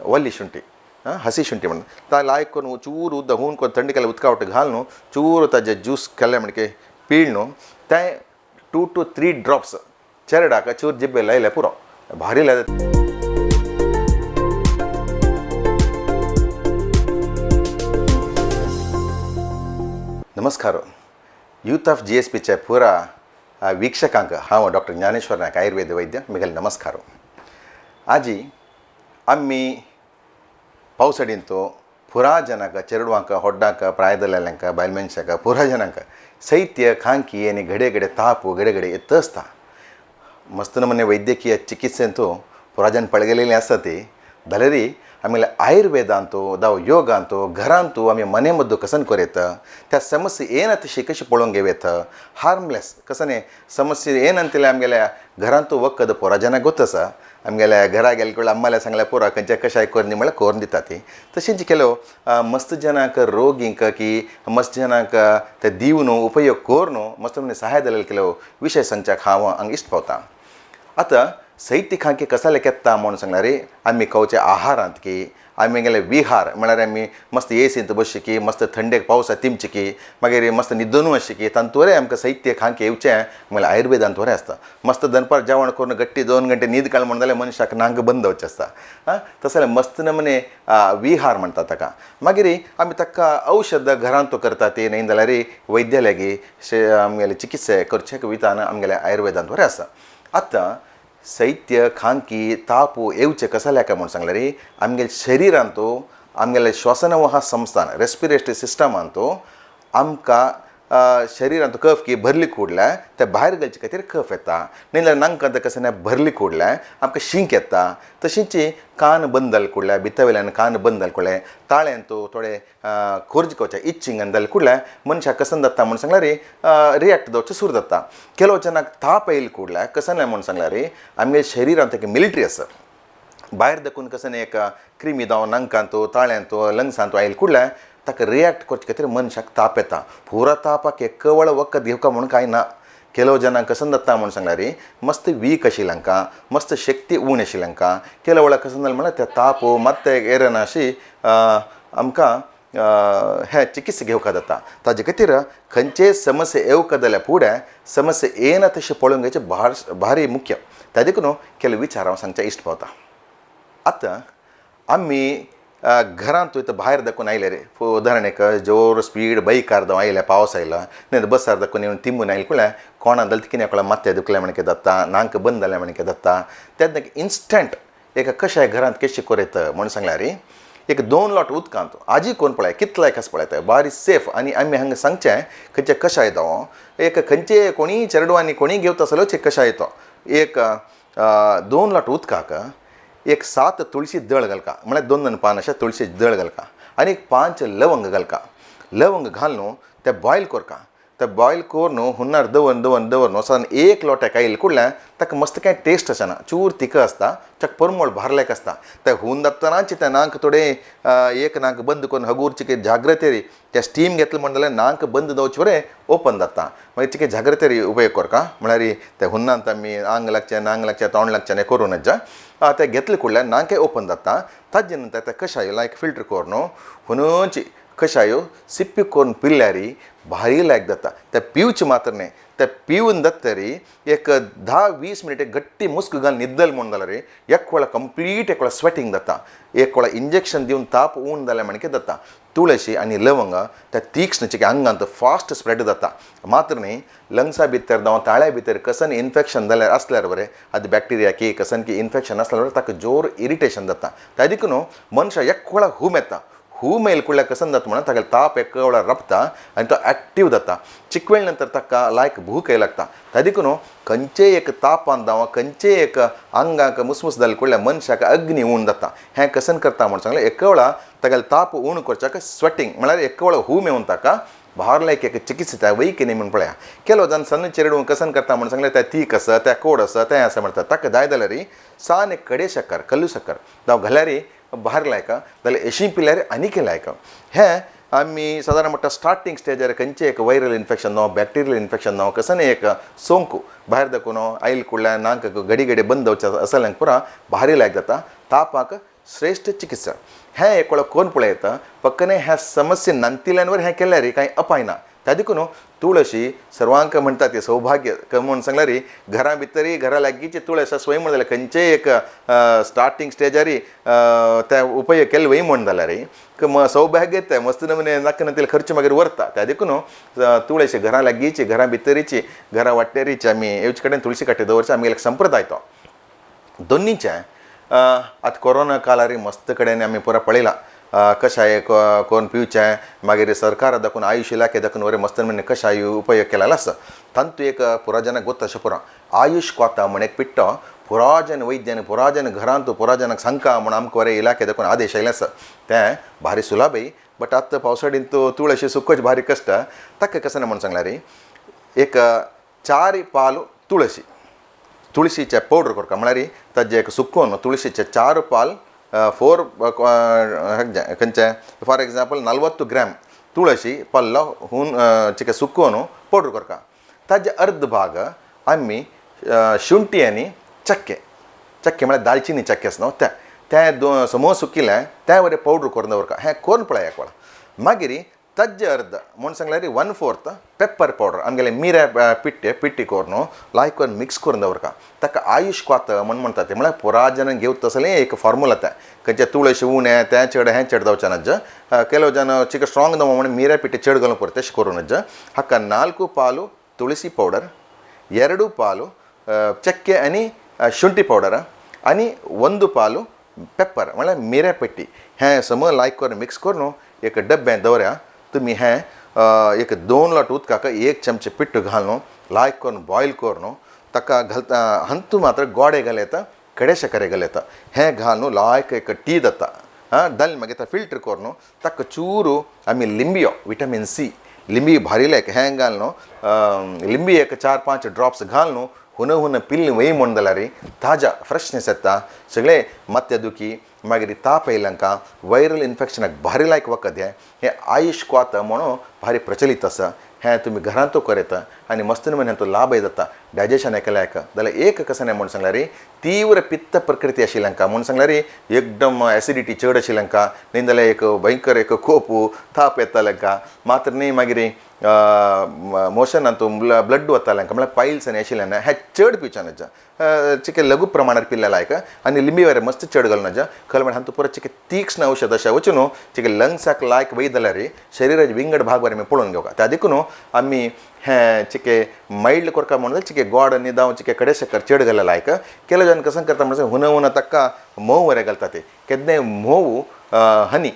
वल्ली शुंठी हसी शुंठी म्हणून ता लायक करून चूर उदक हून करून थंडी केल्यार उदका वाटे घाल न्हू चूर ताजे ज्यूस केले म्हणके पीळ न्हू तें 2 to 3 drops चेरडाक चूर जिब्बे लायले पुरो भारी लायता. नमस्कार यूथ ऑफ जी एस पीच्या पुरा वीक्षकांक हांव डॉक्टर ज्ञानेश्वर नायक आयुर्वेद वैद्य मिगेल नमस्कार. आजी आमी पावसाडींतो पुरा जनांक चेरडवांक होड्डांक प्रायदल्यांक बायल मनशांक पुरा जनांक शैत्य खांकी आनी घडये घडये ताप घडये घडये येत आसता. मस्त नमूने वैद्यकीय चिकित्सेंतू पुरा जन पळगेलेली आसता ती जाल्यार आमगेले आयुर्वेदांतू जावं योगांतू घरांतू आमी मने मद्दू कसन करयत त्या समस्या येना तशी कशी पळोवंक घेवं हार्मलेस कसने समस्या येना आमगेल्या घरांतू वखद पोरा जनाक गोत आसा. आमगेल्या घरा गेले कडेन अम्माल्या सांगल्या पोरा खंयच्या कशाय करून दी म्हळ्यार करून दिता ती. तशेंच केलो मस्त जनांक रोगींक की मस्त जनांक ते दिवन उपयोग करून मस्त म्हणजे सहाय जालेले केलो विशय सांगच्याक हांव हांगा इश्ट पावता. आतां शैत्य खांकी कसाले येता म्हणून सांगल्यार आमी खावच्या आहारांत की आमी गेले विहार म्हळ्यार आमी मस्त एसींत बसचे की मस्त थंडेक पावसा तिमचे की मागीर मस्त न्हिदून वचचें की तांतूरे आमकां शैत्य खांकी येवचें म्हळ्यार आयुर्वेदांत बरें आसता. मस्त दनपार जेवण करून गट्टी 2 घंटे न्हीद काडली म्हणून जाल्यार मनशाक नांग बंद जावचें आसता. आं तशें जाल्यार मस्त नमने विहार म्हणटा ताका. मागीर आमी ताका औशध घरांत करता ती न्हय जाल्यार वैद्या लागीं आमगेले चिकित्सा करचे विधान आमगेल्या आयुर्वेदांत बरें आसा. आतां शैत्य खांकी तापू येवचें कसाल्या काय म्हणून सांगल्यार आमगेले शरिरांतू आमगेले श्वसनवाह संस्थान रेस्पिरेटरी सिस्टमांतू आमकां शरिरांत कफ की भरली कुडल्या ते भायर घालचे खातीर कफ येता. न्ही जाल्यार नांकांत कशें ना भरली कुडल्या आमकां शींक येता. तशेंच कान बंद जाले कुडल्या भितर वयल्यान कान बंद जाले कुडले ताळ्यांतू थोडे खोर्ज खावचे इचिंग आनी जाले कुडल्या मनशाक कसन जाता म्हणून सांगल्यार रिएक्ट जावचें सुरू जाता. ಕೆಲವು ಜನಕ್ಕೆ ताप येयले कुडल्या कसन म्हणून सांगल्यार आमगे शरिरांत एक मिलिटरी आसा. भायर दकून कसन एक क्रिमी जावं नांकांतू ताळ्यांतू लंग्सांतू आयले कुडल्या ताका रिएक्ट करचे खातीर मनशाक ताप येता. पुरा तापाक एक वेळ वखद घेवका म्हणून कांय ना. ಕೆಲವು ಜನ कसन जाता म्हणून सांगल्यार मस्त वीक आशिल्ल्यांकां मस्त शक्ती उण आशिल्ल्यांकां ಕೆಲವು वेळा कसन जालें म्हळ्यार ते ताप मात्ते एरना अशी आमकां हे चिकित्सा घेवका जाता. ताजे खातीर खंयचेय समस्या येवका जाल्यार फुडें समस्या येना तशें पळोवंक घेवचें भारी मुख्य. त्या देखून केलो विचार हांव सांगच्या इश्ट पावता. आतां आमी घरांत वयता भायर दाखोवन आयले रे उदाहरण जोर स्पीड बायकार जावं आयले पावस आयला न्ही बसार दाखोवन येवन तिंबून आयले कुळ्या कोणा जालें कितें कोणा माथ्या दुखलें म्हणके जाता नांक बंद जालें म्हणके जाता तेन्ना इन्स्टंट एक कशाय घरांत कशी करयत म्हणून सांगल्यार एक 2 लोट उदकांत आजी कोण पळय कितलाय कस पळयता बारी सेफ. आनी आमी हांगा सांगचें खंयचे कशाय तो एक खंयचे कोणीय चेरडवांनी कोणीय घेवता आसलोच एक कशाय तो एक 2 लोट उदकाक एक 7 तुळशी दळ घालका म्हळ्यार 2 2 पान अशें तुळशी दळ घालका आनी एक 5 लवंग घालका. लवंग घालून ते बॉयल करका. ते बॉयल करून हुन्नार दवर दवर दवर सादारण 1 लोट्याक आयल कुडल्या ताका मस्त कांय टेस्ट आसना चूर तिखा आसता ताका परमळ भारलेक आसता. ते हून जातनाच ते नाक थोडे एक नाक बंद करून हगूर चिके जाग्रतेरी ते स्टीम घेतले म्हण जाल्यार नाक बंद जावचे बरें ओपन जाता. मागीर चिके जाग्रतेरी उपयोग करका म्हळ्यार ते हुन्नांत आमी आंग लागचें नांग लागचें तोंड लागचें करूं नज्जा ते घेतले कुडल्यार नाके ओपन जाता. ताजे नंतर ते कशायो लायक फिल्टर करून हुनूच कशायो सिप्पी करून पिल्यार भारी लायक जाता. ते पिवचे मात्र न्ही ते पिवन जातरी एक 10-20 मिनट गट्टी मुस्क घालून न्हिदल म्हणून जाल्यार एक वेळा कंप्लीट एक वेळा स्वेटिंग जाता. एक वेळा इंजेक्शन दिवन ताप उण जाल्यार म्हणके जाता. तुळशी आनी लवंग त्या तीक्ष्ण चिके आंगांत फास्ट स्प्रेड जाता. मात्र न्ही लंग्सा भितर जावं ताळ्या भितर कसन इन्फेक्शन जाल्यार आसल्यार बरें आतां बॅक्टिरिया की कसन की इन्फेक्शन आसल्यार बरें ताका जोर इरिटेशन जाता. त्या देखून मनशाक एक वेळा हूम येता. हूम येयले कुडल्या कसन जाता म्हणून ताका ताप एक वेळा रपता आनी तो एक्टीव जाता. चिकवेळ नंतर ताका लायक भूक लागता. त्या देखून खंयचेय एक तापान जावं खंयचेय एक आंगाक मुसमुस जाले कुडल्या मनशाक अग्नी उण जाता. हें कसन करता म्हणून सांगलें एक वेळा तागेले ताप उण करच्याक स्वेटिंग म्हळ्यार एक वेळा हूम येवन ताका भार लायक एक चिकित्सा वैकिनी म्हूण पळया. केलो जाण सन्न चेरडूं कसन करता म्हणून सांगलें त्या तीक आसा त्या कोड आसा तें आसा म्हणटा ताका जाय जाल्यार सान एक कडे शक्कर कल्लू शक्कर जावं घाल्यार भार लायका जाल्यार एशी पिल्यार आनीक लायका. हें आमी सादारण म्हणटा स्टार्टींग स्टेजार खंयचें एक वायरल इन्फेक्शन न्हू बॅक्टेरियल इन्फेक्शन न्हू कसन एक सोंकू भायर दाखोवन आयल कुडल्या नाक घडी घडी बंद जावचें असल्यांक पुरा भारी लायक जाता. तापाक श्रेष्ठ चिकित्सा. हें एकवेळा कोण पळयता फक्त ह्या समस्ये नांतिल्ल्यानवर हें केल्यार कांय अपाय ना. त्या देखून तुळशी सर्वांक म्हणटा ती सौभाग्य म्हणून सांगल्यार घरा भितरी घरा लागींची तुळस स्वयं म्हण जाल्यार खंयचेय एक स्टार्टींग स्टेजारी त्या उपयोग केले वय म्हण जाल्यार सौभाग्य तें मस्त नमुने नाका नातिल्ले खर्च मागीर व्हरता. त्या देखून तुळशी घरा लागींची घरा भितरीची घरा वाटेरीची आमी येवचे कडेन तुळशी काटी दवरची आमगेले एक संप्रदाय तो दोन्नीचें. आतां कोरोना काळार मस्त कडेन आमी पुरा पळयलां कशाय कोण पिवचें, मागीर सरकारा दाखोवन आयुश इलाखे दाखोवन बरें मस्त नमुने कशाय उपयोग केलेलो आसा. तांतू एक पुराजनाक गोत्त अशें पुरा आयुश कोता म्हण एक पिट्टो पुराजन वैद्यान पुराजन घरांत पुराजनाक सांगका म्हण आमकां बरें इलाखे दाखोवन आदेश आयले आसा. तें भारी सुलाभय बट आतां पावसाडीन तो तुळशी सुकोच भारी कश्ट. ताका कशें ना म्हण सांगल्यार एक 4 पालो तुळशी तुळशीचे पावडर करता म्हळ्यार ताजें एक सुकोवन तुळशीचे 4 पाल 4 खंयचे फॉर एग्जाम्पल 40 ग्रॅम तुळशी पल्लो हून चिके सुकोवन पावडर करता. ताजे अर्द भाग आमी शुंठी आनी चक्के चक्के म्हळ्यार दालचिनी चक्के आसा न्हू तें तें समो सुकिल्लें तें बरें पावडर करून दवरता. हें करून पळय एक वेळा. मागीर तज्जे अर्द म्हूण सांगल्यार 1/4 पेप्पर पावडर आमगेले मिऱ्या पिट्टे पिट्टी करून लायक करून मिक्स करून दवरता. ताका आयुश क्वात म्हण म्हणटा तें म्हळ्यार पुराजन घेवता तसलें एक फॉर्मुला तें खंयचें तुळशी उणें तें चड हें चड जावचें ना. ಕೆಲವು ಜನ ಚಿಕ್ಕ ಸ್ಟ್ರಾಂಗ್ ದವ म्हण मिऱ्या पिट्टी चड घालून पुरो तशें करूं नज. हाका 4 पाಲು तुळसी पावडर, 2 पाಲು चक्के आनी शुंठी पावडर आनी 1 पाಲು पेप्पर म्हळ्यार मिऱ्या पेट्टी हें सम लायक करून मिक्स करून एक डब्ब्यांत दवरया. तुमी हें एक 2 लोट उदकाक 1 चमचे पिट्टू घालून लायक करून बॉयल करून ताका घालता. हातूंत मात्र गोडे घाल येता कडे शकर घाल येता. हें घालून लायक एक टी जाता. आं दल मागीर तें फिल्टर करून ताका चूरू आमी लिंबियो विटामीन सी लिंबी भारी लायक हें घालून लिंबी एक 4-5 ड्रॉप्स घालून हुन हुन पिल्ली वय म्हण जाल्यार ताजा फ्रेशनेस येता. सगळे माथ्या दुखी मागीर ताप येयल्यां वायरल इन्फेक्शनाक भारी लायक वखद हें हें आयुश क्वात म्हणून भारी प्रचलीत आसा. हें तुमी घरांतू करयता आनी मस्त नमुने हातूंत लाभय जाता. डायजेशन एकाक जाल्यार एक कशें म्हूण सांगल्यार तीव्र पित्त प्रकृती आशिल्ल्यांका म्हूण सांगल्यार एकदम एसिडिटी चड आशिल्ल्यांका न्ही जाल्यार एक भयंकर एक कोप ताप येताल्यांका मात्र न्ही मागीर मोशनांत ब्लड वताल्यांका म्हळ्यार पायल्स आनी आशिल्ल्यान हें चड पिवचें नज. चिके लघु प्रमाणात पिल्ले लायक आनी लिंबी वयर मस्त चड घालूं नज. खरें म्हळ्यार हातूंत पुरो चिके तीक्ष्ण औषध अशें वचून चिके लंग्साक लायक वयता जाल्यार शरिराचे विंगड भाग बरें आमी पळोवन घेवका. त्या देखून आमी हें चिके मायल्ड करका म्हणून चिके गोड आनी जावं चिके कडे शकर चड घालले लायक. केलो जावन कसं करता म्हणल्यार हुन हुन ताका म्होंव बरें घालता ते केन्नाय म्होंव honey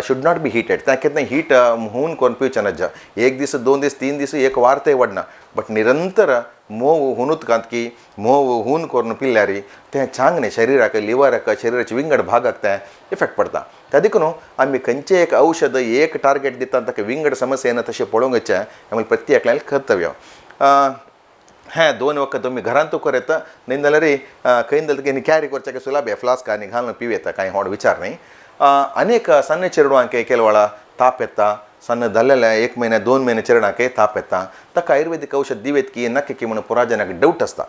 should not be heated. तें केन्नाय हीट हुन करून पिवचें नज. 1 दीस 2 दीस 3 दीस एक वार तें वाडना बट निरंतर म्होंव हून उदकांत की म्होंव हून करून पिल्यार तें चांग न्ही शरिराक लिवराक शरिराचे विंगड भागाक तें इफेक्ट पडटा. त्या देखून आमी खंयचें एक औषध एक टार्गेट दिता ताका विंगड समस्या येना तशें पळोवंक वचचें आमी प्रत्येक एकल्यान कर्तव्य. हें 2 वखद तुमी घरांतू करयता न्ही जाल्यार खंय जाल्यार कॅरी करचें सुलाभ फ्लास्क आनी घालून पिवयता कांय व्हड विचार न्ही. अनेक सन्न चेडवांक केल वेळा ताप येता सन्न जाल्लेले 1 महिने 2 महिने चेडवांक ताप येता ताका आयुर्वेदीक औषध दिवेत की नाका की म्हणून पुराजनाक डावट आसता.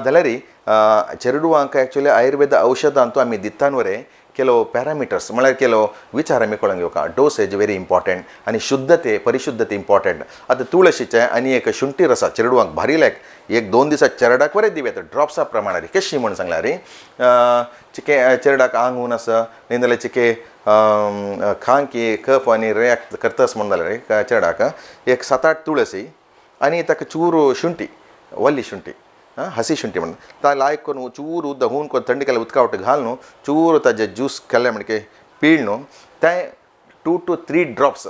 जाल्यार चेडवांक एक्चुअली आयुर्वेद औषधांतू आमी दितान वरे ಕೆಲವು ಪ್ಯಾರಾಮೀಟರ್ಸ್ म्हळ्यार ಕೆಲವು विचार आमी कळोवन घेवका. डोसेज व्हेरी इम्पॉर्टंट आनी शुद्धते परिशुद्धते इम्पॉर्टंट. आतां तुळशीचें आनी एक शुंठी रसा चेडवांक भारी लायक 1-2 दिसा चेरडाक बरें दिवं येता ड्रॉप्सा प्रमाणार कशी म्हूण सांगल्यार चिके चेरडाक आंग हून आसा न्ही जाल्यार चिके खांकी कफ आनी रिएक्ट करतास म्हूण जाल्यार चेरडाक एक 7-8 तुळसी आनी ताका चूर शुंठी वल्ली शुंठी हसी शुंठी म्हणून ता लायक करून चूर उदक हून करून थंड केल्यार उदका वाटे घाल न्हू चूर ताजे ज्यूस केले म्हणके पीळ न्हू तें 2 to 3 drops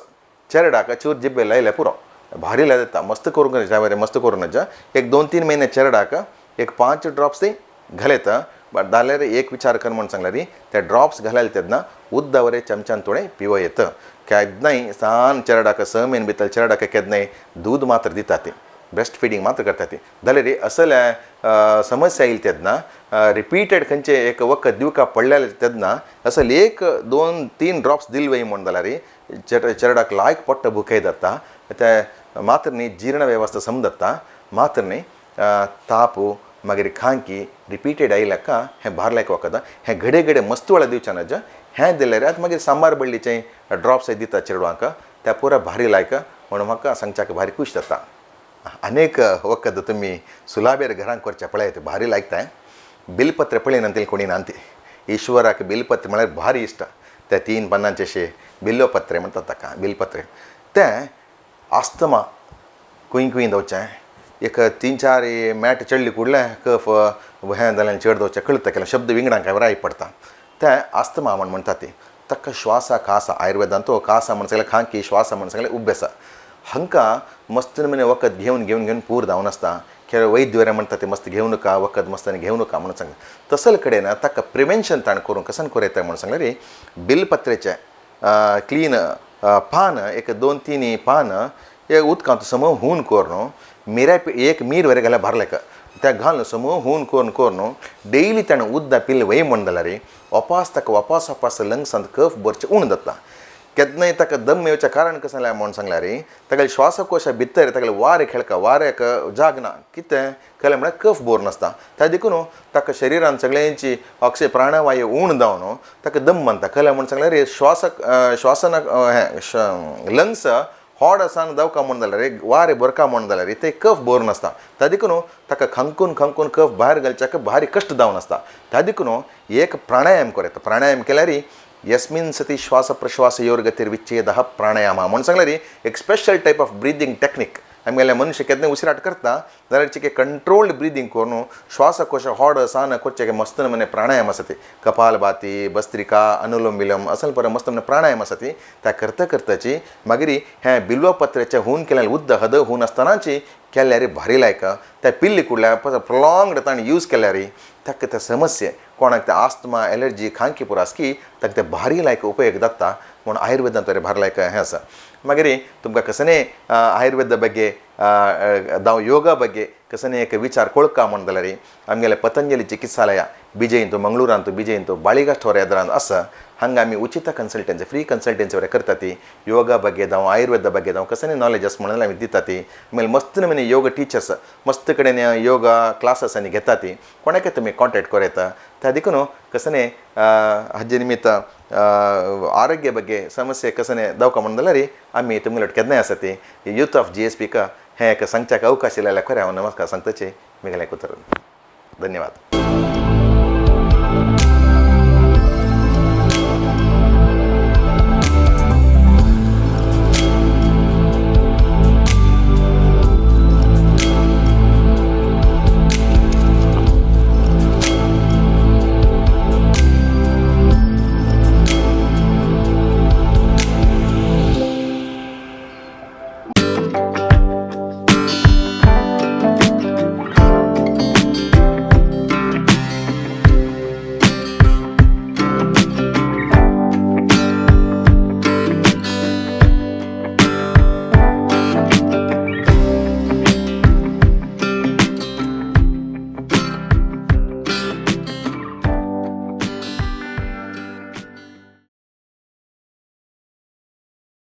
चेरडाक चूर जिब्बे लायले पुरो भारी लाय जाता. मस्त करूंक बरें मस्त करूं नज. 1-2-3 महिने चेरडाक एक 5 ड्रॉप्स ती घालयता बट जाल्यार एक विचार कर म्हूण सांगल्यार ते ड्रॉप्स घालयले तेन्ना उदक बरें चमच्यान थोडें पिवं येता. केन्नाय सान चेरडाक 6 म्हयने भितर चेरडाक केन्नाय दूद मात्र दिता ती ब्रेस्ट फिडींग मात्र करता ती जाल्यार असले समस्या येयली तेन्ना रिपीटेड खंयचे एक वखद दिवका पडलेलें तेन्ना असले 1-2-3 ड्रॉप्स दिले वय म्हूण जाल्यार चेरडाक लायक पोट्ट भुकय जाता ते मात्र न्ही जीर्ण वेवस्था समजता मात्र न्ही ताप मागीर खांकी रिपीटेड आयल्याका हें भार लायक वखद हें घडये घडये मस्त वेळा दिवचें ना हें दिल्यार आतां मागीर सांबार बळ्ळीचें ड्रॉप्स दिता चेडवांक त्या पुरा भारी लायक म्हणून म्हाका सांगच्याक भारी खूश जाता. अनेक वखद तुमी सुलाबेर घरांक करचें पळयत भारी लायकताय. बिलपत्र पळयना कोणी नांती ईश्वराक बिलपत्र म्हळ्यार भारी इश्ट. त्या 3 पानांचे अशें बिल्लोपत्रे म्हणटात ताका बिलपत्रे. तें आस्तमा कुंय कुंय दवचें एक 3-4 मॅट चडली कुडलें कफ हें जाल्यार चड दवचें कळटा केलें शब्द विंगडांक राय पडटा. तें आस्तमा म्हण म्हणटा ती ताका श्वासा कासा आयुर्वेदांत तो कासा म्हण सगळें खांकी श्वासा म्हण सगळें उब्बे आसा. हांकां मस्त नमुने वखद घेवन घेवन घेवन पूर जावन आसता. खेळ वैद्य म्हणटा ते मस्त घेवं नका वखद मस्त घेवं नका म्हणून सांगता. तसल कडेन ताका प्रिवेन्शन ताणें करूंक कसन करूं येता म्हणून सांगलें रे बिलपत्रेचें क्लीन पान एक 2-3 पान एक उदकांत सम हून करून मिऱ्या एक मीर वरे घाल्यार भारलें त्या घालून सम हून करून करून डेली ताणें उदकां पिल्लें वय म्हण जाल्यार वापास ताका वापास वापास लंग्सांत कफ भरचें उणें जाता. केन्नाय ताका दम येवचें कारण कशें जालें म्हूण सांगल्यार तागेले श्वासकोशा भितर तागेले वारें खेळका वाऱ्याक जागना कितें केलें म्हळ्यार कफ बोर नासता. त्या देखून ताका शरिरान सगळ्यांची ऑक्सिजन प्राणवायू उण जावन ताका दम मानता. केलें म्हूण सांगल्यार श्वास श्वासन हें लंग्स होड आसा दवका म्हूण जाल्यार वारें भरका म्हूण जाल्यार ते कफ बोर नासता. त्या देखून ताका खांकून खांकून कफ भायर घालच्याक भारी कश्ट जावन आसता. त्या देखून एक प्राणायाम कर येता. प्राणायाम केल्यार यस्मिन सती श्वास प्रश्वास योर्गतिर्विच्छेदः प्राणायाम म्हणून सांगल्यार एक special type of breathing technique आमगेले मनुष्य केन्ना उसिराट करता जाल्यार चिके कंट्रोल्ड ब्रिदींग करून श्वासकोश होड सान करचे मस्त नमुने प्राणायाम आसा ते कपालभाती भस्त्रिका अनुलोम विलोम असल पर मस्त नमुने प्राणायाम आसा ती त्या करता करताची मागीर हें बिल्वपत्रेचें हून केल्यार उद्द हद हून आसतनाची केल्यार भारी लायक त्या पिल्ली कुडल्या प्रोलोंगड ताणें यूज केल्यार ताका त्या समस्या कोणाक ते आस्तमा एलर्जी खांकी पुरो आसकी ताका ते भारी लायक उपयोग जाता म्हूण आयुर्वेदांत बरें भारी लायक हें आसा. मागीर तुमकां कसने आयुर्वेदा ಬಗ್ಗೆ दाव योगा ಬಗ್ಗೆ कसने एक विचार कोळका म्हण जाल्यार आमगेले पतंजली चिकित्सालय बिजयंतू मंगळुरांतू बिजयंतू बाळिगा स्टोर एदरांत आसा. हांगा आमी उचित कन्सल्टन्सी फ्री कन्सल्टन्सी वगैरे करता ती योगा ಬಗ್ಗೆ दाव आयुर्वेदा ಬಗ್ಗೆ दाव कसने नॉलेज आसा म्हणून आमी दिता ती. आनी मस्त नमुने योगा टिचर्स मस्त कडेन योगा क्लासीस आनी घेता ती कोणाकय तुमी कॉन्टेक्ट करूं येता. त्या देखून कसने हाजे निमित्त आरोग्य ಬಗ್ಗೆ समस्ये कसने दवका म्हणून जाल्यार आमी तुमगेले केन्नाय आसा ती यूथ ऑफ GSP का हें एक सांगच्याक अवकाश दिल्यार खरें हांव नमस्कार सांगताचे मिगेलें उतर. धन्यवाद.